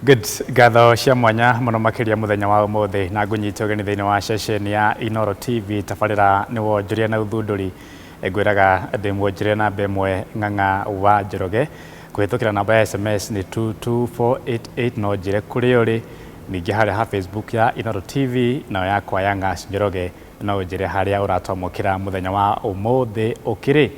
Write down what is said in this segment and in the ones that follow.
Good. Ngatho cia mwanya mũno makĩria mũthenya wa ũmũthĩ na ngũnyite ũgeni thĩinĩ wa ceceni ya Inooro TV. Tabarĩra nĩ wonjoria na ũthundũri. Ngwĩraga ndĩ mwonjoria namba ĩmwe Ng'ang'a wa Njoroge. Kũhĩtũkĩra namba ya SMS nĩ 22488, no njĩre kũrĩa ũrĩ. Ningĩ harĩa ha Facebook ya Inooro TV nayo yakwa ya Ng'ash Njoroge, no ũnjĩre harĩa ũratwamũkĩra mũthenya wa ũmũthĩ ũkĩrĩ.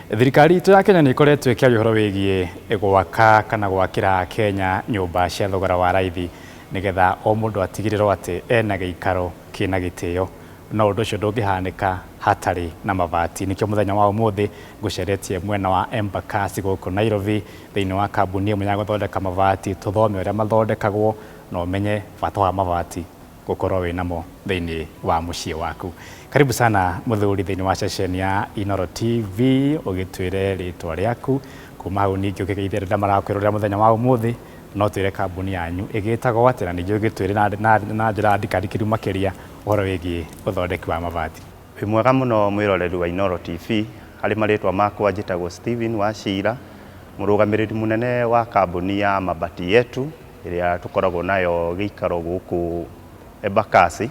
Thirikari itũ ya Kenya nĩ ĩkoretwo ĩkĩaria ũhoro wĩgiĩ gwaka kana gwakĩra Kenya nyũmba cia thogora wa raithi, nĩgetha o mũndũ atigĩrĩrwo atĩ ena gĩikaro kĩna gĩtĩo. No ũndũ ũcio ndũngĩhanĩka hatarĩ na mabati. Nĩkĩo mũthenya wa ũmũthĩ ngũceretie mwena wa Embakasi gũkũ Nairobi, thĩinĩ wa kambuni ĩmwe ya gũthondeka mabati, tũthome ũrĩa mathondekagwo na ũmenye bata wa mabati gũkorwo wĩnamo thĩinĩ wa mũciĩ waku. Karibu sana mũthuri thĩinĩ wa ceceni ya Inooro TV, ũgĩtwĩre rĩtwa rĩaku. Kuma hau ningĩ ũkĩgeithia andũ arĩa marakwĩrorera mũthenya wa ũmũthĩ, no twĩre kambuni yanyu ĩgĩtagwo atĩa, na ningĩ ũgĩtwĩre na njĩra ndikandikĩru makĩria ũhoro wĩgiĩ ũthondeki wa mabati. Wĩ mwega mũno mwĩroreri wa Inooro TV. Harĩ marĩtwa makwa njĩtagwo Steven Wachira, mũrũgamĩrĩri mũnene wa kambuni ya Mabati Yetu ĩrĩa tũkoragwo nayo gĩikaro gũkũ Embakasi,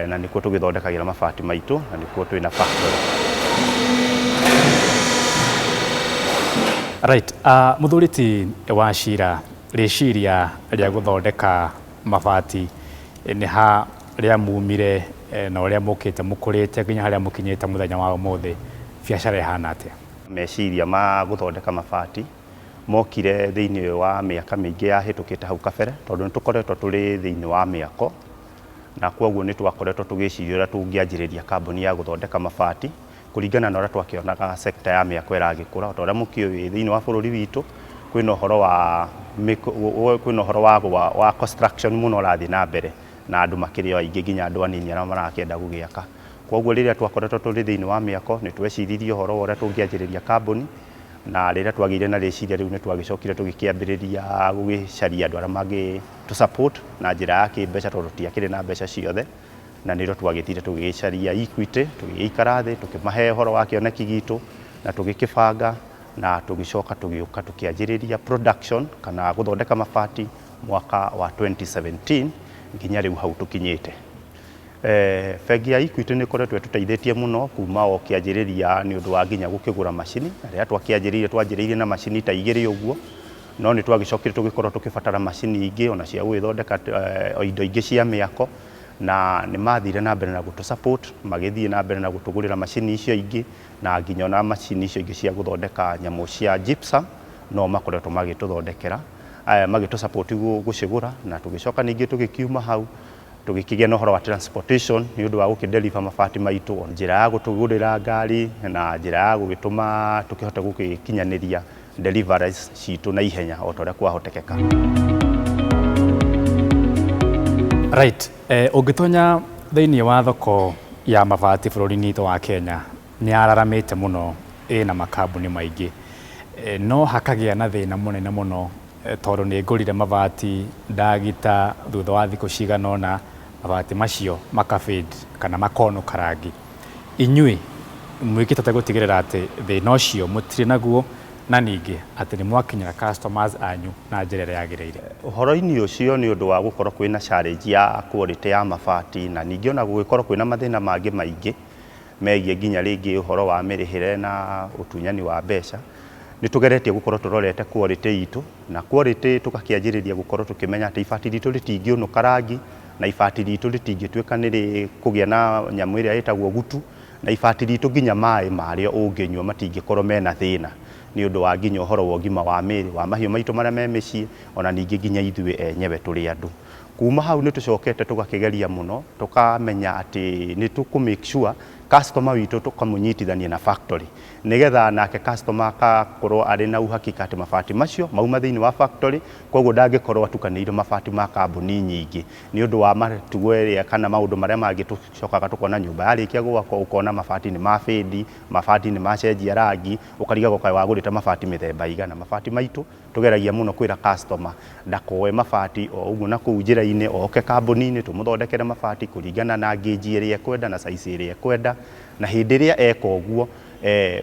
na nĩkuo tũgĩthondekagĩra mabati maitũ na nĩkuo twĩna factory. Right, mũthuri ti Wachira, rĩciria rĩa gũthondeka mabati nĩ ha rĩamumire na ũrĩa mũkĩte mũkũrĩte nginya harĩa mũkinyĩte mũthenya wa ũmũthĩ, biacara ĩhana atĩa? Meciria ma gũthondeka mabati mokire thĩinĩ wa mĩaka mĩingĩ yahĩtũkĩte hau kabere, tondũ nĩ tũkoretwo tũrĩ thĩinĩ wa mĩako, na kwoguo nĩ twakoretwo tũgĩciria ũrĩa tũngĩanjĩrĩria kambuni ya gũthondeka mabati kũringana na ũrĩa twakĩonaga sector ya mĩako ĩragĩkũra. O ta ũrĩa mũkĩũĩ, thĩinĩ wa bũrũri witũ kwĩna ũhoro wa construction mũno ũrathiĩ na mbere, na andũ makĩrĩ o aingĩ, nginya andũ anini arĩa marakĩenda gũgĩaka. Kwoguo rĩrĩa twakoretwo tũrĩ thĩinĩ wa mĩako, nĩ tweciririe ũhoro wa ũrĩa tũngĩanjĩrĩria kambuni, na rĩrĩa twagĩire na rĩciria rĩu, nĩ twagĩcokire tũgĩkĩambĩrĩria gũgĩcaria andũ arĩa mangĩ tũ support na njĩra ya kĩmbeca, tondũ tũtiakĩrĩ na mbeca ciothe. Na nĩrĩo twagĩthire tũgĩgĩcaria Equity, tũgĩgĩikara thĩ, tũkĩmahe ũhoro wa kĩoneki gitũ na tũgĩkĩbanga, na tũgĩcoka tũgĩũka tũkĩanjĩrĩria production kana gũthondeka mabati mwaka wa 2017 nginya rĩu hau tũkinyĩte. Bengi ya Equity nĩ ĩkoretwo ĩtũteithĩtie mũno kuma o kĩanjĩrĩria nĩ ũndũ wa nginya gũkĩgũra macini. Na rĩrĩa twakĩanjĩrĩirie, twanjĩrĩirie na macini ta igĩrĩ ũguo, no nĩ twagĩcokire tũgĩkorwo tũkĩbatara macini ingĩ ona cia gũgĩthondeka indo ingĩ cia mĩako, na nĩ mathire na mbere na gũtũ support, magĩthiĩ na mbere na gũtũgũrĩra macini icio ingĩ, na nginya ona macini icio ingĩ cia gũthondeka nyamũ cia gypsum no makoretwo magĩtũthondekera, magĩtũ support gũcigũra. Na tũgĩcoka ningĩ tũgĩkiuma hau, tũgĩkĩgĩa na ũhoro wa transportation nĩ ũndũ wa gũkĩ deliver mabati maitũ, njĩra ya gũtũgũrĩra ngari na njĩra ya gũgĩtũma tũkĩhote gũgĩkinyanĩria deliveries citũ na ihenya o ta ũrĩa kwahotekeka. Right, ũngĩtonya thĩinĩ wa thoko ya mabati bũrũri-inĩ witũ wa Kenya, nĩ yararamĩte mũno, ĩna makambuni maingĩ, no hakagĩa na thĩna mũnene mũno, tondũ nĩ ngũrire mabati ndagita, thutha wa thikũ cigana ũna mabati macio maka fade kana makonũka rangi. Inyuĩ mwĩkĩte atĩa gũtigĩrĩra atĩ thĩna ũcio mũtirĩ naguo, na ningĩ atĩ nĩ mwakinyĩra customers anyu na njĩra ĩrĩa yagĩrĩire? Ũhoro-inĩ ũcio, nĩ ũndũ wa gũkorwo kwĩna challenge ya quality ya mabati, na ningĩ ona gũgĩkorwo kwĩna mathĩna mangĩ maingĩ megiĩ nginya rĩngĩ ũhoro wa mĩrĩhĩre na ũtunyani wa mbeca, nĩ tũgeretie gũkorwo tũrorete quality itũ, na quality tũgakĩanjĩrĩria gũkorwo tũkĩmenya atĩ ibati ritũ rĩtingĩũnũka rangi, na ibati ritũ rĩtingĩtuĩka nĩ rĩkũgĩa na nyamũ ĩrĩa ĩtagwo gutu, na ibati ritũ nginya maĩ marĩo ũngĩnyua matingĩkorwo mena thĩna, nĩ ũndũ wa nginya ũhoro wa ũgima wa mĩĩrĩ wa mahiũ maitũ marĩa me mĩciĩ, ona ningĩ nginya ithuĩ enyewe tũrĩ andũ. Kuma hau nĩ tũcokete tũgakĩgeria mũno, tũkamenya atĩ nĩ tũkũ make sure customer witũ tũkamũnyitithania na factory, nĩgetha nake customer akakorwo arĩ na uhakika atĩ mabati macio mauma thĩinĩ wa factory, koguo ndangĩkorwo atukanĩirwo mabati ma kambuni nyingĩ, nĩ ũndũ wa matugo ĩrĩa kana maũndũ marĩa mangĩ tũcokaga tũkona nyũmba yarĩkia gwakwo, ũkona mabati nĩ ma fade, mabati nĩ macenjia rangi, ũkarigagwo kaĩ wagũrĩte mabati mĩthemba igana. Mabati maitũ tũgeragia mũno kwĩra customer ndakoe mabati o ũguo na kũu njĩra-inĩ, oke kambuni-inĩ tũmũthondekere mabati kũringana na gauge ĩrĩa ekwenda na size ĩrĩa ekwenda. Na hĩndĩ ĩrĩa eka ũguo,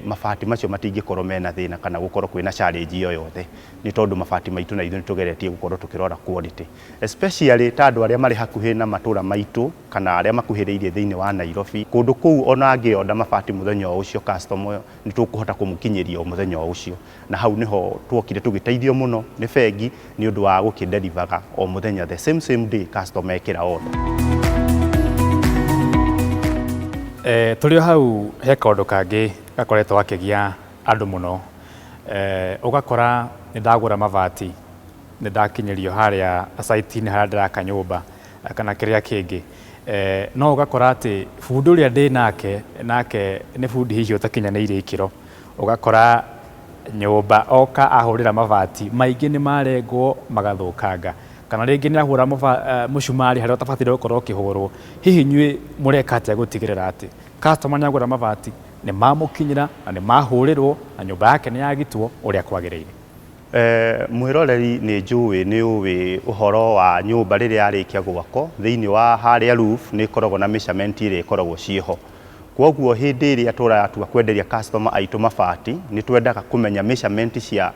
Mabati macio matingĩkorwo mena thĩna kana gũkorwo kwĩna challenge o yothe, nĩ tondũ mabati maitũ na ithuĩ nĩ tũgeretie gũkorwo tũkĩrora quality, especially ta andũ arĩa marĩ hakuhĩ na matũra maitũ kana arĩa makuhĩrĩirie thĩinĩ wa Nairobi. Kũndũ kũu ona angĩonda mabati mũthenya o ũcio, customer nĩ tũkũhota kũmũkinyĩria o mũthenya o ũcio. Na hau nĩho tuokire tũgĩteithio mũno nĩ bengi nĩ ũndũ wa gũkĩdelivaga o mũthenya, the same same day customer ekĩra order. Tũrĩ o hau, he kaũndũ kangĩ gakoretwo gakĩgia andũ mũno. Ũgakora nĩ ndagũra mabati, nĩ ndakinyĩrio harĩa site-inĩ harĩa ndĩraka nyũmba kana kĩrĩa kĩngĩ, no ũgakora atĩ bundi ũrĩa ndĩ nake nake nĩ bundi hihi ũtakinyanĩirie ikĩro. Ũgakora nyũmba oka ahũrĩra mabati maingĩ nĩ marengwo magathũkanga, kana rĩngĩ nĩ ahũra mũcumarĩ harĩa ũtabataire gũkorwo ũkĩhũrwo. Hihi inyuĩ mũreka atĩa gũtigĩrĩra atĩ customer nĩ agũra mabati nĩ mamũkinyĩra na nĩ mahũrĩrwo na nyũmba yake nĩ yagitwo ũrĩa kwagĩrĩire? Mwĩroreri, nĩ njũĩ nĩ ũĩ ũhoro wa nyũmba rĩrĩa yarĩkia gwakwo, thĩinĩ wa harĩa roof nĩ ĩkoragwo na measurement ĩrĩa ĩkoragwo ciĩho. Koguo hĩndĩ ĩrĩa tũratua kwenderia customer aitũ mabati, nĩ twendaga kũmenya measurement cia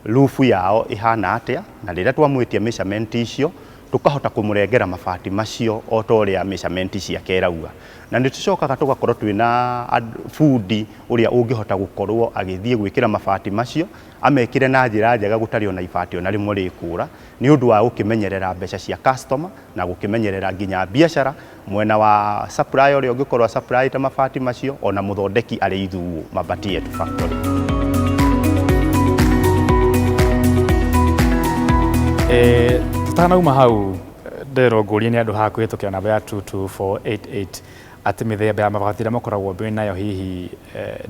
roof yao ĩhana atĩa, na rĩrĩa twamwĩtia measurement icio, tũkahota kũmũrengera mabati macio o ta ũrĩa measurement ciake ĩrauga. Na nĩ tũcokaga tũgakorwo twĩna bundi ũrĩa ũngĩhota gũkorwo agĩthiĩ gwĩkĩra mabati macio, amekĩre na njĩra njega gũtarĩ ona ibati ona rĩmwe rĩkũra, nĩ ũndũ wa gũkĩmenyerera mbeca cia customer na gũkĩmenyerera nginya biacara mwena wa supplier ũrĩa ũngĩkorwo supplyĩte mabati macio, ona mũthondeki arĩ ithuũ Mabati Yetu Factory. Tutanauma hau, ndĩrwo ngũrie nĩ andũ haha kũhĩtũkĩra namba ya 22488 atĩ mĩthemba ya mabati ĩrĩa makoragwo mwĩ nayo hihi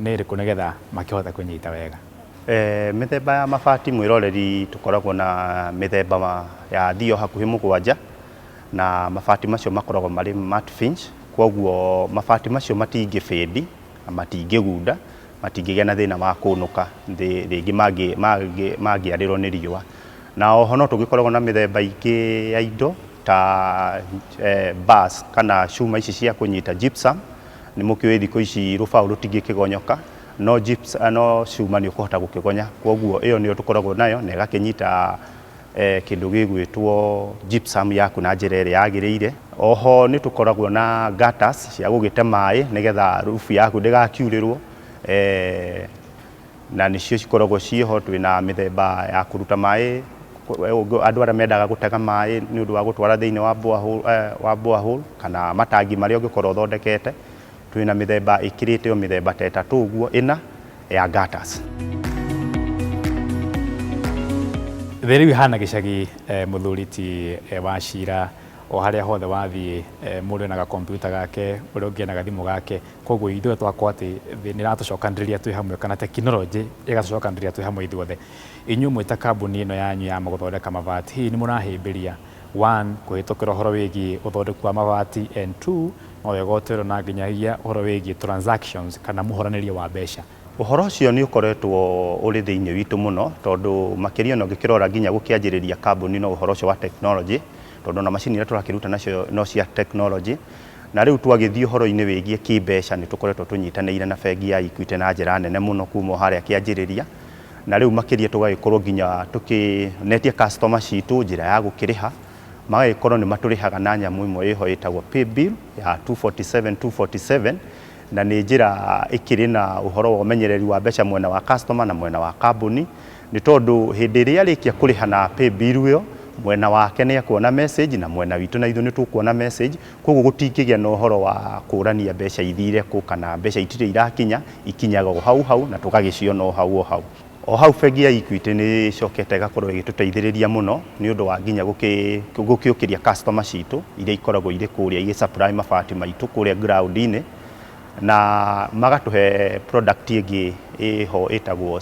nĩ ĩrĩkũ, nĩgetha makĩhote kũnyita wega. Mĩthemba ya mabati, mwĩroreri, tũkoragwo na mĩthemba ya thio hakuhĩ mũgwanja, na mabati macio makoragwo marĩ matte finish. Koguo mabati macio matingĩ fade na matingĩgunda, matingĩgĩa na thĩna wa kũnũka rĩngĩ mangĩarĩrwo nĩ riũa. Na oho no tũgĩkoragwo na mĩthemba ingĩ ya indo ta bars kana cuma ici cia kũnyita gypsum. Nĩ mũkĩũĩ thikũ ici rũbaũ rũtingĩkĩgonyoka, no gypsum, no cuma nĩ ũkũhota gũkĩgonya. Koguo ĩyo nĩyo tũkoragwo nayo na ĩgakĩnyita kĩndũ gĩgwĩtwo gypsum yaku na njĩra ĩrĩa yagĩrĩire. Oho nĩ tũkoragwo na gutters cia gũgĩte maĩ nĩgetha roof yaku ndĩgakiurĩrwo, na nĩcio cikoragwo ciĩho. Twĩna mĩthemba ya kũruta maĩ, andũ arĩa mendaga gũtega maĩ nĩ ũndũ wa gũtwara thĩinĩ wa borehole, wa borehole kana matangi marĩa ũngĩkorwo ũthondekete. Twĩna mĩthemba ĩkĩrĩte o mĩthemba ta ĩtatũ ũguo, ĩna ya gutters. Thĩ rĩu ĩhana gĩcagi, mũthuri ti wa cira, o harĩa hothe wathiĩ, mũndũ ena gakompiuta gake, ũrĩa ũngĩ ena gathimũ gake. Koguo ithuĩ twakwa atĩ thĩ nĩ ĩratũcokanĩrĩria twĩ hamwe, kana tekinoronjĩ ĩgatũcokanĩrĩria twĩ hamwe ithuothe. Inyuĩ mwĩ ta kambuni ĩno yanyu ya gũthondeka mabati, hihi nĩ mũrahĩmbĩria one, kũhĩtũkĩra ũhoro wĩgiĩ ũthondeku wa mabati, and two, no wega ũtwĩre na nginyagia ũhoro wĩgiĩ transactions kana mũhoranĩrie wa mbeca? Ũhoro ũcio nĩ ũkoretwo ũrĩ thĩinĩ witũ mũno, tondũ makĩria ona ũngĩkĩrora nginya gũkĩanjĩrĩria kambuni no ũhoro ũcio wa technology, tondũ ona macini iria tũrakĩruta nacio no cia technology. Na rĩu twagĩthiĩ ũhoro-inĩ wĩgiĩ kĩmbeca, nĩ tũkoretwo tũnyitanĩire na bengi ya Equity na njĩra nene mũno kuma o harĩa kĩanjĩrĩria. Na rĩu makĩria tũgagĩkorwo nginya tũkĩnetia customer citũ njĩra ya gũkĩrĩha, magagĩkorwo nĩ matũrĩhaga na nyamũ ĩmwe ĩho ĩtagwo paybill ya 247 247, na nĩ njĩra ĩkĩrĩ na ũhoro wa ũmenyereri wa mbeca mwena wa customer na mwena wa kambuni, nĩ tondũ hĩndĩ ĩrĩa arĩkia kũrĩha na paybill ĩyo, mwena wake nĩ ekuona message na mwena witũ na ithuĩ nĩ tũkuona message. Koguo gũtingĩgĩa na ũhoro wa kũrania mbeca ithire kũ kana mbeca itirĩ irakinya, ikinyaga o hau hau na tũgagĩciona o hau o hau. O hau bengi ya Equity nĩ ĩcokete ĩgakorwo ĩgĩtũteithĩrĩria mũno nĩ ũndũ wa nginya gũkĩũkĩria customer citũ iria ikoragwo irĩ kũrĩa igĩ supply mabati maitũ kũrĩa ground-inĩ, na magatũhe product ĩngĩ ĩho ĩtagwo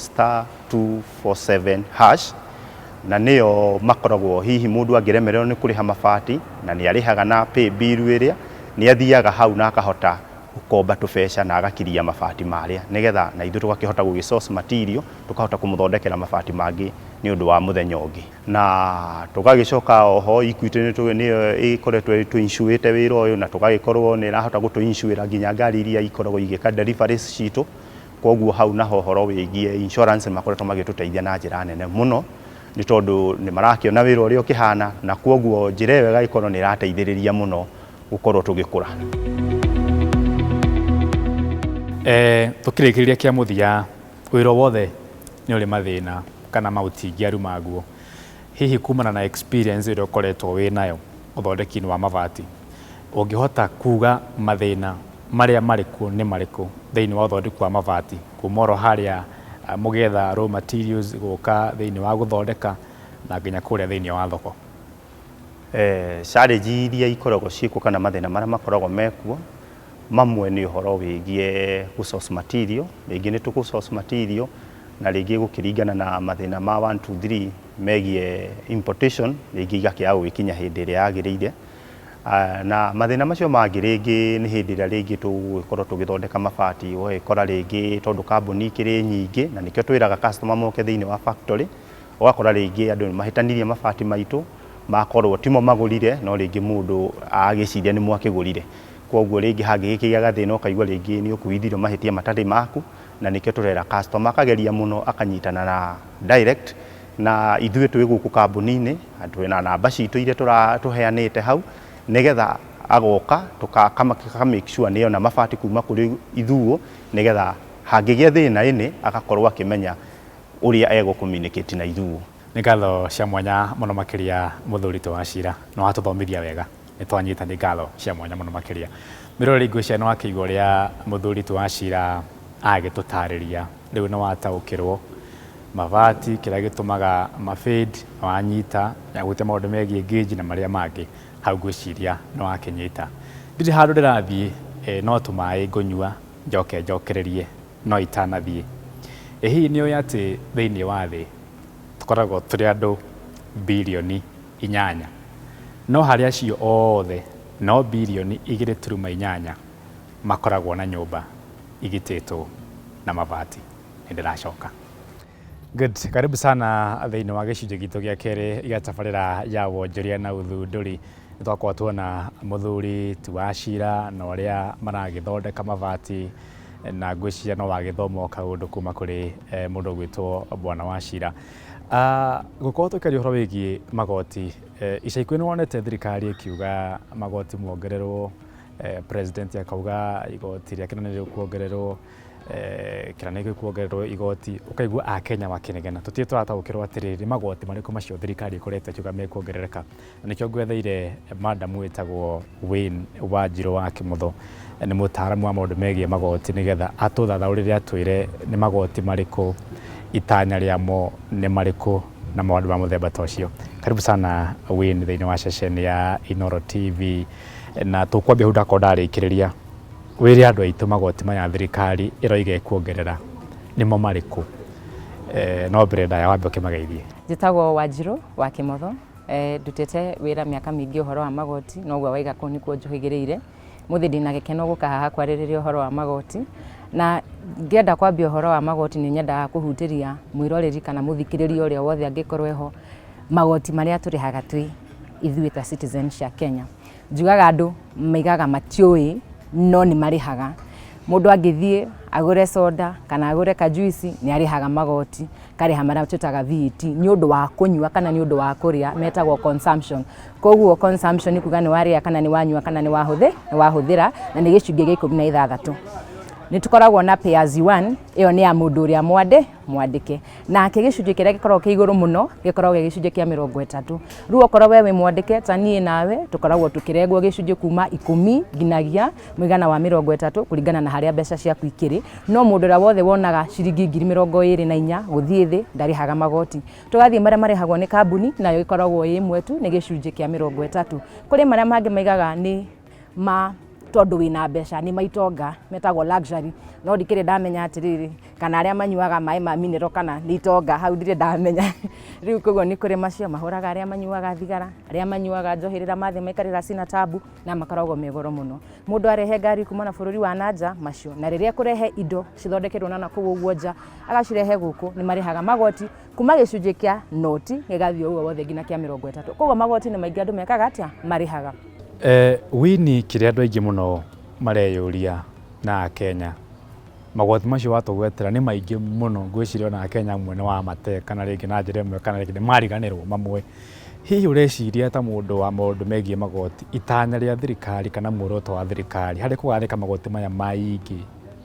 *247#, na nĩyo makoragwo hihi mũndũ angĩremererwo nĩ kũrĩha mabati na nĩ arĩhaga na paybill ĩrĩa, nĩ athiaga hau na akahota gũkomba tũbeca na agakiria mabati marĩa, nĩgetha na ithuĩ tũgakĩhota gũgĩ source material, tũkahota kũmũthondekera mabati mangĩ nĩ ũndũ wa mũthenya ũngĩ. Na tũgagĩcoka oho Equity nĩyo ĩkoretwo ĩtũ-insurĩte wĩra ũyũ, na tũgagĩkorwo nĩ ĩrahota gũtũ-insurĩra nginya ngari iria ikoragwo igĩka deliveries citũ. Koguo hau naho ũhoro wĩgiĩ insurance nĩ makoretwo magĩtũteithia na njĩra nene mũno, nĩ tondũ nĩ marakĩona wĩra ũrĩa ũkĩhana, na koguo njĩra ĩyo ĩgagĩkorwo nĩ ĩrateithĩrĩria mũno gũkorwo tũgĩkũra. Tũkĩrĩkĩrĩria kĩa mũthia, wĩra wothe nĩ ũrĩ mathĩna kana maũtingiaru maguo. Hihi kumana na experience ĩrĩa ũkoretwo wĩ nayo ũthondeki-inĩ wa mabati, ũngĩhota kuga mathĩna marĩa marĩ kuo nĩ marĩkũ thĩinĩ wa ũthondeki wa mabati, kuma oro harĩa mũgĩetha raw materials gũka thĩinĩ wa gũthondeka na nginya kũrĩa thĩinĩ wa thoko? Challenge iria ikoragwo ciĩkuo kana mathĩna marĩa makoragwo mekuo, mamwe nĩ ũhoro wĩgiĩ gũ source material. Rĩngĩ nĩ tũgũ source material na rĩngĩ gũkĩringana na mathĩna ma 1 2 3 megiĩ importation, rĩngĩ igakĩaga gũgĩkinya hĩndĩ ĩrĩa yagĩrĩire. Na mathĩna macio mangĩ rĩngĩ nĩ hĩndĩ ĩrĩa rĩngĩ tũgũgĩkorwo tũgĩthondeka mabati, ũgagĩkora rĩngĩ tondũ kambuni ikĩrĩ nyingĩ, na nĩkĩo twĩraga customer moke thĩinĩ wa factory, ũgakora rĩngĩ andũ nĩ mahĩtanirie mabati maitũ, makorwo timo magũrire, no rĩngĩ mũndũ agĩciria nĩ mwakĩgũrire. Koguo rĩngĩ hangĩgĩkĩgĩa gathĩna, ũkaigua rĩngĩ nĩ ũkuithirio mahĩtia matarĩ maku, na nĩkĩo tũrera customer akageria mũno akanyitana na direct na ithuĩ twĩ gũkũ kambuni-inĩ, twĩna namba citũ iria tũheanĩte hau, nĩgetha agoka tũka make sure nĩ ona mabati kuma kũrĩ ithuũ, nĩgetha hangĩgĩa thĩna ĩnĩ agakorwo akĩmenya ũrĩa egũ communicate na ithuũ. Nĩ ngatho cia mwanya mũno makĩria, mũthuri wa cira, nĩ watũthomithia wega, nĩ twanyita. Nĩ ngatho cia mwanya mũno makĩria. Mĩroreri, ngwĩciria nĩ wakĩigua ũrĩa mũthuri wa cira agĩtũtarĩria. Rĩu nĩ wataũkĩrwo mabati kĩrĩa gĩtũmaga mafade, nĩ wanyita nĩagũte maũndũ megiĩ gauge na marĩa mangĩ hau. Ngwĩciria nĩ wakĩnyita. Ndirĩ handũ ndĩrathiĩ, no tũmaĩ ngũnyua njoke njokererie. No itanathiĩ, ĩ hihi nĩ ũĩ atĩ thĩinĩ wa thĩ tũkoragwo tũrĩ andũ 8 bilioni, no harĩ acio othe no 2.8 bilioni makoragwo na nyũmba igitĩtwo na mabati? Nĩ ndĩracoka. Good. Karibu sana thĩinĩ wa gĩcunjĩ gitũ gĩa kerĩ gĩa tabarĩra ya wonjoria na ũthundũri. Nĩ twakorwo tuona mũthuri ti wa cira na ũrĩa maragĩthondeka mabati, na ngwĩciria no wagĩthoma o kaũndũ kuma kũrĩ mũndũ ũgwĩtwo bwana wa cira. Gũkorwo tũkĩaria ũhoro wĩgiĩ magoti, ica ikuhĩ nĩ wonete thirikari ĩkiuga magoti mongererwo, president akauga igoti rĩa kĩna nĩ rĩkuongererwo, kĩna nĩ gĩkuongererwo igoti, ũkaigua akenya makĩnegena. Tũtirĩ tũrataũkĩrwo atĩrĩrĩ, magoti marĩkũ macio thirikari ĩkoretwo ĩkiuga mekuongerereka? Na nĩkĩo ngwetheire madam wĩtagwo Wayne Wanjirũ wa Kĩmotho, nĩ mũtaaramu wa maũndũ megiĩ magoti, nĩgetha atũthathaũrĩre, atwĩre nĩ magoti marĩkũ, itanya rĩamo nĩ marĩkũ, na maũndũ ma mũthemba ta ũcio. Karibu sana Wayne thĩinĩ wa ceceni ya Inooro TV, na tũkwambia hau ndakorwo ndarĩkĩrĩria. Wĩre andũ aitũ magoti maya thirikari ĩroiga ĩkuongerera nĩmo marĩkũ, no mbere ndaya wambe ũkĩmageithie. Njĩtagwo Wanjirũ wa Kĩmotho. Ndutĩte wĩra mĩaka mĩingĩ ũhoro wa magoti, noguo waiga kũu nĩkuo njũhĩgĩrĩire. Mũthĩ ndĩna gĩkeno gũka haha kwarĩrĩria ũhoro wa magoti, na ngĩenda kwambia ũhoro wa magoti nĩ nyendaga kũhutĩria mwĩroreri kana mũthikĩrĩria ũrĩa wothe angĩkorwo eho magoti marĩa tũrĩhaga twĩ ithuĩ ta citizen cia Kenya. Njugaga andũ maigaga matiũĩ no nĩ marĩhaga. Mũndũ angĩthiĩ agũre soda kana agũre kajuici nĩ arĩhaga magoti, karĩha marĩa twĩtaga VAT nĩ ũndũ wa kũnyua kana nĩ ũndũ wa kũrĩa, metagwo consumption. Koguo consumption nĩ kuga nĩ warĩa kana nĩ wanyua kana nĩ wahũthĩra, na nĩ gĩcunjĩ gĩa 16. Nĩ tũkoragwo na pay as you earn, ĩyo nĩ ya mũndũ ũrĩa mwandĩke, nake gĩcunjĩ kĩrĩa gĩkoragwo kĩ igũrũ mũno gĩkoragwo gĩ gĩcunjĩ kĩa 30. Rĩu okorwo we wĩ mwandĩke ta niĩ nawe, tũkoragwo tũkĩrengwo gĩcunjĩ kuma 10 nginyagia mũigana wa 30 kũringana na harĩa mbeca ciaku ikĩrĩ. No mũndũ ũrĩa wothe wonaga ciringi 24,000 gũthiĩ thĩ ndarĩhaga magoti. Tũgathiĩ marĩa marĩhagwo nĩ kambuni, nayo ĩkoragwo ĩ ĩmwe tu, nĩ gĩcunjĩ kĩa 30. Kũrĩ marĩa mangĩ maigaga nĩ ma tondũ wĩna mbeca nĩ maitonga, metagwo luxury, no ndikĩrĩ ndamenya atĩrĩrĩ kana arĩa manyuaga maĩ ma mineral kana nĩ itonga, hau ndirĩ ndamenya rĩu. Koguo nĩ kũrĩ macio mahũraga arĩa manyuaga thigara, arĩa manyuaga njohi rĩrĩa mathiĩ maikarĩra cina tabu, na makoragwo me goro mũno. Mũndũ arehe ngari kuma na bũrũri wa nanja macio, na rĩrĩa ekũrehe indo cithondekerwo na nakũu ũguo nja agacirehe gũkũ, nĩ marĩhaga magoti kuma gĩcunjĩ kĩa noti gĩgathiĩ ũguo wothe nginya kĩa 30. Koguo magoti nĩ maingĩ andũ mekaga atĩa marĩhaga. Wini, kĩrĩa andũ aingĩ mũno mareyũria na akenya Magoti macio watũgwetera nĩ maingĩ mũno, ngwĩciria ona Akenya amwe nĩ wamate kana rĩngĩ na njĩra ĩmwe kana rĩngĩ nĩ mariganĩrwo mamwe. Hihi ũreciria ta mũndũ wa maũndũ megiĩ magoti, itanya rĩa thirikari kana muoroto wa thirikari harĩ kũgathĩka magoti maya maingĩ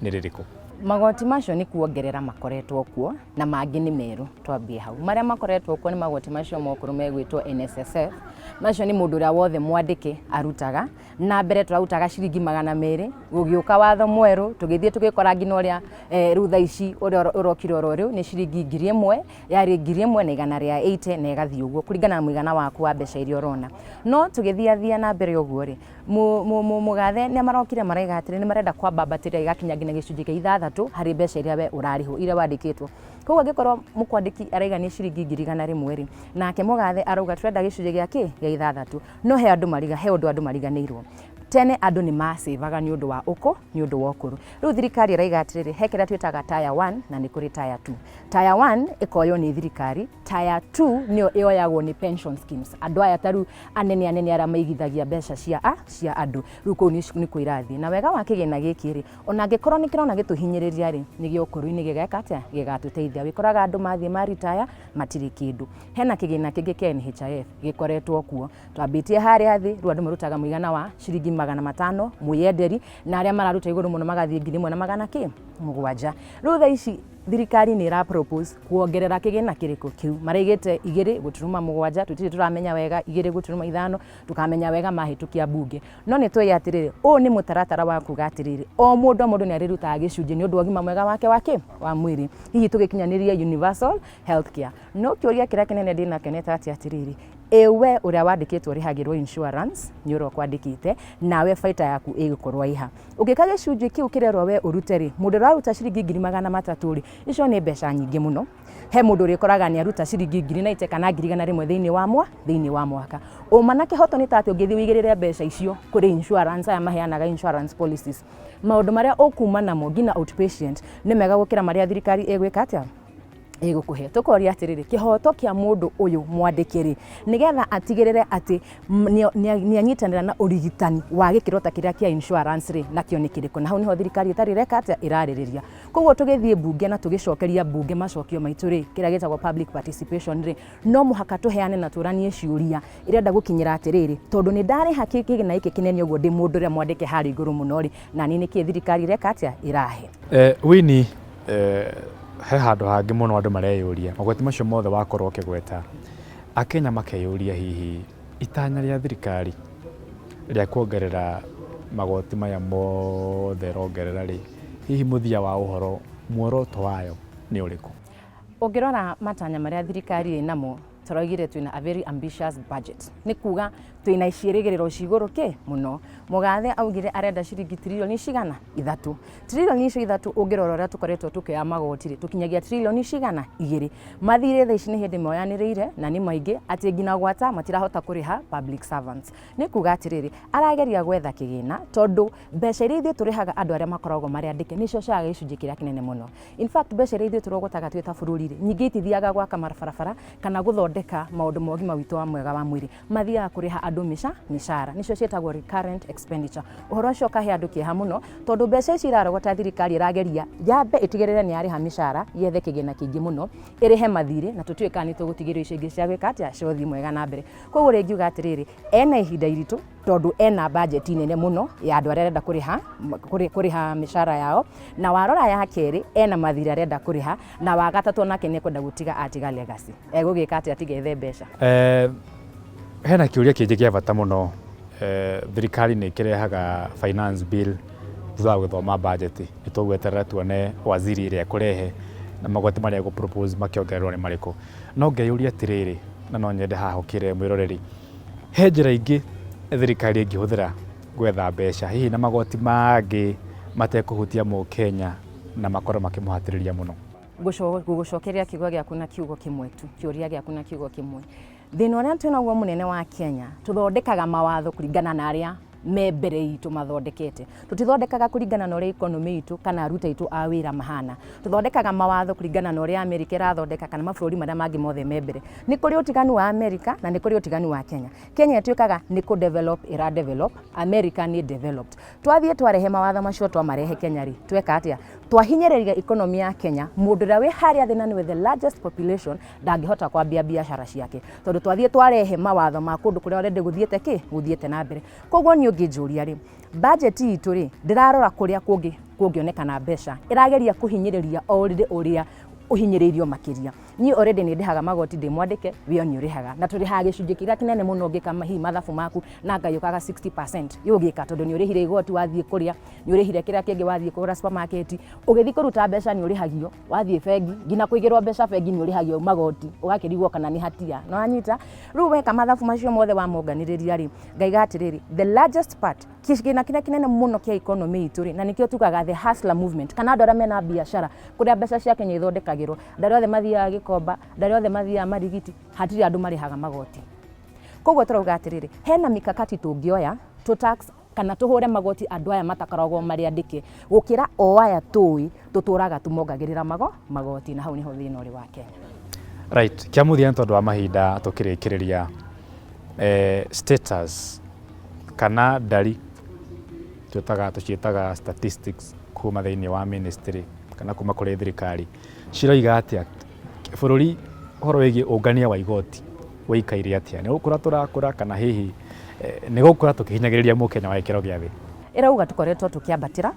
nĩ rĩrĩkũ? Magoti macio nĩ kuongerera makoretwo kuo na mangĩ nĩ merũ, twambie hau. Marĩa makoretwo kuo nĩ magoti macio mokũrũ megwĩtwo NSSF, macio nĩ mũndũ ũrĩa wothe mwandĩke arutaga. Na mbere tũrarutaga ciringi 200, gũgĩũka watho mwerũ, tũgĩthiĩ tũgĩkora nginya ũrĩa rĩu thaa ici ũrĩa ũrokire oro rĩu nĩ ciringi 1000, yarĩ 1180 na ĩgathiĩ ũguo kũringana na mũigana waku wa mbeca iria ũrona. No tũgĩthiathia na mbere ũguo rĩ, mũgathe nĩ marokire maraiga atĩrĩ nĩ marenda kwambambatĩria ĩgakinya nginya gĩcunjĩ kĩa ithathatũ harĩ mbeca iria we ũrarĩhwo, iria wandĩkĩtwo. Koguo angĩkorwo mũkwandĩki araiga nĩ ciringi 100,000 rĩ, nake mũgathe arauga tũrenda gĩcunjĩ gĩa kĩ? Gĩa ithathatũ. No he andũ mariga, he ũndũ andũ mariganĩirwo. Tene andũ nĩ macĩvaga nĩ ũndũ wa ũkũ, nĩ ũndũ wa ũkũrũ. Rĩu thirikari ĩraiga atĩrĩrĩ, he kĩrĩa twĩtaga tier 1 na nĩ kũrĩ tier 2. Tier 1 ĩkoywo nĩ thirikari, tier 2 nĩyo ĩoyagwo nĩ pension schemes. Andũ aya ta rĩu anene anene arĩa maigithagia mbeca cia a cia andũ. Rĩu kũu nĩkuo irathiĩ. Na wega wa kĩgĩna gĩkĩ rĩ, ona angĩkorwo nĩ kĩrona gĩtũhinyĩrĩria rĩ, nĩ gĩa ũkũrũ-inĩ gĩgeka atĩa? Gĩgatũteithia. Wĩkoraga andũ mathiĩ ma retire matirĩ kĩndũ. Hena kĩgĩna kĩngĩ kĩa NHIF gĩkoretwo kuo. Twambĩtie harĩa thĩ, rĩu andũ marutaga mũigana wa ciringi 500 mwĩyenderi, na arĩa mararuta igũrũ mũno magathiĩ 1,000 na magana kĩ? 7. Rĩu thaa ici thirikari nĩ ĩra propose kuongerera kĩgĩna kĩrĩkũ kĩu. Maraigĩte 2.7, tũtirĩ tũramenya wega, 2.5, tũkamenya wega mahĩtũkia mbunge. No nĩ tũĩ atĩrĩrĩ, ũyũ nĩ mũtaratara wa kuga atĩrĩrĩ, o mũndũ o mũndũ nĩ arĩrutaga gĩcunjĩ nĩ ũndũ wa ũgima mwega wake wa kĩ? Wa mwĩrĩ. Hihi tũgĩkinyanĩrie universal health care. No kĩũria kĩrĩa kĩnene ndĩnakĩo nĩ ta atĩ atĩrĩrĩ, ĩ we ũrĩa wandĩkĩtwo ũrĩhagĩrwo insurance nĩ ũrĩa ũkwandĩkĩte, nawe baita yaku ĩgũkorwo ĩha. Ũngĩka gĩcunjĩ kĩu kĩrerwo we ũrute rĩ, mũndũ ũrĩa ũraruta ciringi 300,000 rĩ, icio nĩ mbeca nyingĩ mũno. He mũndũ ũrĩkoraga nĩ aruta ciringi ngiri naite kana 100,000 thĩinĩ wa mwa, thĩinĩ wa mwaka. Ũma na kĩhoto nĩ ta atĩ ũngĩthiĩ ũigĩrĩre mbeca icio kũrĩ insurance, aya maheanaga insurance policies, maũndũ marĩa ũkuma namo nginya outpatient nĩ mega gũkĩra marĩa thirikari ĩgwĩka atĩa? Ĩgũkũhe. Tũkoria atĩrĩrĩ, kĩhoto kĩa mũndũ ũyũ mwandĩke rĩ, nĩgetha atigĩrĩre atĩ nĩ anyitanĩra na ũrigitani wa gĩkĩro ta kĩrĩa kĩa insurance rĩ, nakĩo nĩ kĩrĩkũ? Na hau nĩho thirikari ĩtarĩ ĩreka atĩa? Ĩrarĩrĩria. Koguo tũgĩthiĩ mbunge na tũgĩcokeria mbunge macokio maitũ rĩ, kĩrĩa gĩtagwo public participation rĩ, no mũhaka tũheane na tũranie ciũria irenda gũkinyĩra atĩrĩrĩ, tondũ nĩ ndarĩha kĩgĩna gĩkĩ kĩnene ũguo ndĩ mũndũ ũrĩa mwandĩke harĩa igũrũ mũno rĩ, na niĩ nĩkĩ thirikari ĩreka atĩa? Ĩrahe. Winnie, he handũ hangĩ mũno andũ mareyũria, magoti macio mothe wakorwo ũkĩgweta, Akenya makeyũria hihi itanya rĩa thirikari rĩa kuongerera magoti maya mothe ĩrongerera rĩ, hihi mũthia wa ũhoro muoroto wayo nĩ ũrĩkũ? Ũngĩrora matanya marĩa thirikari ĩ namo, tũraugire twĩna a very ambitious budget. Nĩ kuga twĩna ciĩrĩgĩrĩro cigũrũ kĩ mũno. Mũgathe augire arenda ciringi tririoni cigana? 3. Tririoni icio 3 ũngĩrora ũrĩa tũkoretwo tũkĩoya magoti rĩ, tũkinyagia tririoni cigana? 2. Mathirĩ thaa ici nĩ hĩndĩ moyanĩrĩire na nĩ maingĩ atĩ nginya gwata matirahota kũrĩha public servants. Nĩ kuga atĩrĩrĩ, arageria gwetha kĩgĩna tondũ mbeca iria ithuĩ tũrĩhaga andũ arĩa makoragwo marĩ andĩke nĩcio cioyaga gĩcunjĩ kĩrĩa kĩnene mũno. In fact mbeca iria ithuĩ tũrogotaga twĩ ta bũrũri rĩ, nyingĩ itithiaga gwaka mabarabara kana gũthondeka maũndũ ma ũgima witũ wa mwega wa mwĩrĩ, mathiaga kũrĩha andũ mĩcara, nĩcio ciĩtagwo recurrent expenditure. Ũhoro ũcio ũkahe andũ kĩeha mũno tondũ mbeca ici irarogota thirikari ĩrageria yambe ĩtigĩrĩre nĩ yarĩha mĩcara, yethe kĩgĩna kĩingĩ mũno, ĩrĩhe mathirĩ na tũtiũĩ kana nĩ tũgũtigĩrio icio ingĩ cia gwĩka atĩa, cia ũthii mwega na mbere. Koguo rĩ ingiuga atĩrĩrĩ, ena ihinda iritũ tondũ ena budget nene mũno ya andũ arĩa arenda kũrĩha, kũrĩha mĩcara yao, na warora ya kerĩ ena mathirĩ arenda kũrĩha, na wa gatatũ onake nĩ ekwenda gũtiga atiga legacy. Egũgĩka atĩa atiga ethe mbeca? Hena kĩũria kĩngĩ kĩa bata mũno. Thirikari nĩ ĩkĩrehaga finance bill thutha wa gũthoma budget. Nĩ tũgweterera tuone waziri ĩrĩa ekũrehe na magoti marĩa egũ propose makĩongererwo nĩ marĩkũ. No ngeyũria atĩrĩrĩ, na no nyende haha ũkĩre mwĩroreri, he njĩra ingĩ thirikari ĩngĩhũthĩra gwetha mbeca hihi na magoti mangĩ matekũhutia mũkenya na makorwo makĩmũhatĩrĩria mũno? Ngũgũcokeria kiugo gĩaku na kiugo kĩmwe tu, kĩũria gĩaku na kiugo kĩmwe. Thĩna ũrĩa twĩnaguo mũnene wa Kenya, tũthondekaga mawatho kũringana na arĩa Me mbere itũ mathondekete. Tũtithondekaga kũringana na ũrĩa economy itũ kana aruti aitũ a wĩra mahana. Tũthondekaga mawatho kũringana na ũrĩa America ĩrathondeka kana mabũrũri marĩa mangĩ mothe me mbere. Nĩ kũrĩ ũtiganu wa America na nĩ kũrĩ ũtiganu wa Kenya. Kenya ĩtuĩkaga nĩ kũ develop ĩra develop, America nĩ developed. Twathiĩ twarehe mawatho macio twamarehe Kenya rĩ, tweka atĩa? Twahinyĩrĩria economy ya Kenya, mũndũ ũrĩa wĩ harĩa thĩ na nĩwe the largest population ndangĩhota kwambia biacara ciake tondũ twathiĩ twarehe mawatho ma kũndũ kũrĩa already gũthiĩte kĩ gũthiĩte na mbere. Koguo niĩ ũngĩnjũria rĩ, budget itũ rĩ, ndĩrarora kũrĩa kũngĩ kũngĩonekana mbeca, ĩrageria kũhinyĩrĩria o rĩrĩ ũrĩa ũhinyĩrĩirio makĩria. Niĩ already nĩ ndĩhaga magoti ndĩ mwandĩke, we nĩ ũrĩhaga na tũrĩhaga gĩcunjĩ kĩrĩa kĩnene mũno ũngĩka hihi mathabu maku na ngaiũkaga 60% yũgĩka tondũ nĩ ũrĩhire igoti wathiĩ kũrĩa, nĩ ũrĩhire kĩrĩa kĩngĩ wathiĩ kũgũra supermarket, ũgĩthiĩ kũruta mbeca nĩ ũrĩhagio, wathiĩ bengi nginya kũigĩrwo mbeca bengi nĩ ũrĩhagio magoti ũgakĩrigwo kana nĩ hatia, nĩ wanyita? Rĩu weka mathabu macio mothe wamonganĩrĩria rĩ, ngaiga atĩrĩrĩ, the largest part, kĩgĩna kĩrĩa kĩnene mũno kĩa economy itũ rĩ, na nĩkĩo tugaga the hustler movement kana andũ arĩa mena biacara kũrĩa mbeca cia Kenya ithondekagĩrwo, andũ arĩa othe mathiaga Gĩkomba, andũ arĩa othe mathiaga Marigiti, hatirĩ andũ marĩhaga magoti. Koguo tũrauga atĩrĩrĩ, hena mikakati tũngĩoya tũ tax kana tũhũre magoti andũ aya matakoragwo marĩ andĩke gũkĩra o aya tũĩ tũtũraga tũmongagĩrĩra magoti, na hau nĩho thĩna ũrĩ wa Kenya. Right, kĩa mũthia nĩ tondũ wa mahinda tũkĩrĩkĩrĩria, status kana ndari twĩtaga tũciĩtaga statistics kuma thĩinĩ wa ministry kana kuma kũrĩ thirikari ciroiga atĩa bũrũri ũhoro wĩgiĩ ũngania wa igoti wĩikaire atĩa? Nĩ gũkũra tũrakũra kana hihi nĩ gũkũra tũkĩhinyagĩrĩria mũkenya wa gĩkĩro gĩa thĩ? Ĩrauga tũkoretwo tũkĩambatĩra,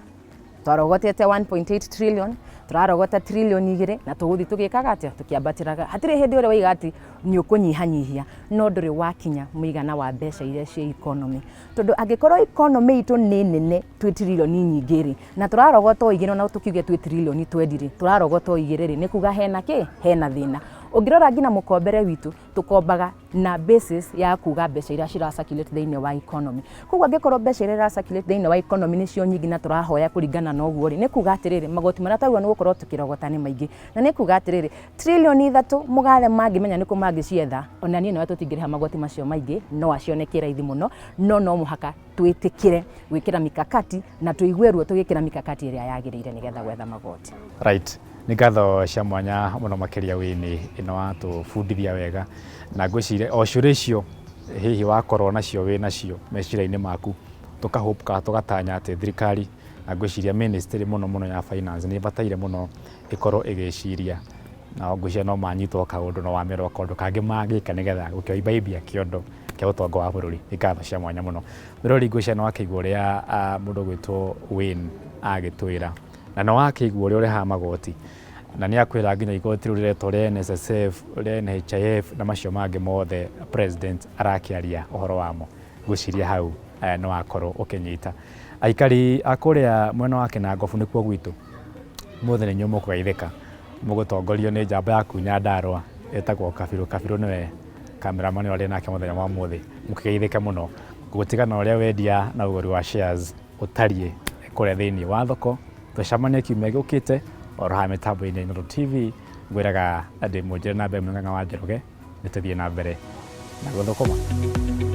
twarogotete 1.8 trillion, tũrarogota trillion 2 na tũgũthiĩ tũgĩkaga atĩa? Tũkĩambatĩraga. Hatirĩ hĩndĩ ũrĩa waiga atĩ nĩ ũkũnyihanyihia, no ndũrĩ wakinya mũigana wa mbeca iria ciĩ economy, tondũ angĩkorwo economy itũ nĩ nene twĩ trillion nyingĩ rĩ, na tũrarogota o 2, ona tũkiuge twĩ trillion 20 rĩ, tũrarogota o 2 rĩ, nĩ kuga hena kĩ? Hena thĩna. Ũngĩrora nginya mũkombere witũ, tũkombaga na basis ya kuga mbeca iria cira circulate thĩinĩ wa economy. Koguo angĩkorwo mbeca iria ira circulate thĩinĩ wa economy nĩcio nyingĩ na tũrahoya kũringana na ũguo rĩ, nĩ kuga atĩrĩrĩ, magoti marĩa twagĩrĩirwo nĩ gũkorwo tũkĩrogota nĩ maingĩ, na nĩ kuga atĩrĩrĩ, trillion 3 mũgathe mangĩmenya nĩkũ mangĩcietha, ona niĩ nawe tũtingĩrĩha magoti macio maingĩ, no acionekie raithi mũno, no no mũhaka twĩtĩkĩre gwĩkĩra mikakati na tũigue ruo tũgĩkĩra mikakati ĩrĩa yagĩrĩire nĩgetha gwetha magoti. Right, nĩ ngatho cia mwanya mũno makĩria wĩnĩ ĩno watũbundithia wega, na ngwĩciria o ciũria icio hihi wakorwo nacio wĩ nacio meciria-inĩ maku, tũka hope kana tũgatanya atĩ thirikari na ngwĩciria ministry mũno mũno ya finance nĩ ĩbataire mũno ĩkorwo ĩgĩciria, na ngwĩciria no manyitwo kaũndũ no wamerwo kaũndũ kangĩ mangĩka nĩgetha gũkĩoimba kĩondo kĩa ũtonga wa bũrũri. Nĩ ngatho cia mwanya mũno. Mũrori, ngwĩciria nĩ wakĩigua ũrĩa mũndũ ũgwĩtwo Wayne agĩtwĩra, na nĩ wakĩigua ũrĩa ũrĩhaga magoti, na nĩ akwĩra nginya igoti rĩu rĩretwo rĩa NSSF, rĩa NHIF na macio mangĩ mothe president arakĩaria ũhoro wamo. Ngwĩciria hau nĩ wakorwo ũkĩnyita. Aikari a kũrĩa mwena wa Kĩnangobu nĩkuo gwitũ, mũthĩ nĩ inyuĩ mũkũgeithĩka, mũgũtongorio nĩ njamba yaku Nyandarũa ĩtagwo Kabirũ. Kabirũ nĩwe cameraman ũrĩa ndĩ nake mũthenya wa ũmũthĩ. Mũkĩgeithĩke mũno. Ngũgũtiga na ũrĩa wendia na ũgũri wa shares ũtariĩ kũrĩa thĩinĩ wa thoko. Tũcemanie kiumia gĩũkĩte oro haha mĩtambo-inĩ ya Inooro TV. Ngwĩraga ndĩ mũnjĩre na mbere Mũng'ang'a wa Njoroge, nĩ tũthiĩ na mbere na gũthũkũma.